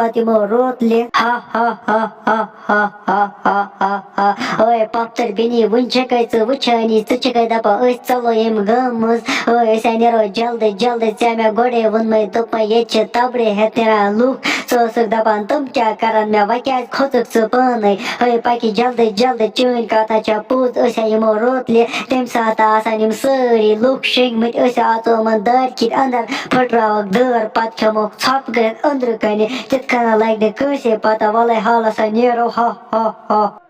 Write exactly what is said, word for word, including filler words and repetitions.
پتہٕ یِمو روتلہِ۔ ہا ہا ہا ہا ہا ہا ہا ہا ہا۔ اوے پۄپھتٕر بیٚنی، وُنہِ چھَکھے ژٕ وٕچھٲنی، ژٕ چھَکھے دَپان أسۍ ژَلو ییٚمہِ گامہٕ منٛز۔ اوے أسۍ ہا نیرو جلدی جلدی، ژےٚ مےٚ گۄڈَے ووٚنمَے، دوٚپمَے ییٚتہِ چھِ تَبرِ ہٮ۪تھ نیران لُکھ۔ ژٕ ٲسٕکھ دَپان تِم کیٛاہ کَرَن مےٚ، وۄنۍ کیٛازِ کھوٚژُکھ ژٕ پانَے؟ ہے پَکہِ جلدی جلدی، چٲنۍ کَتھ ہا چھےٚ پوٚز، أسۍ ہا یِمو روتلہِ۔ تَمہِ ساتہٕ آسَن یِم سٲری لُکھ شیٚنگمٕتۍ، أسۍ ہا اَژو یِمَن دارِ کِنۍ اَندَر، پھٕٹراوَکھ دٲر، پَتہٕ کھٮ۪موکھ ژھۄپہٕ کٔرِتھ أنٛدرٕ کَنہِ، تِتھ کَنۍ لَگہِ نہٕ کٲنٛسے پَتہ۔ وَلَے حالَس ہا نیرو، ہا ہا ہا۔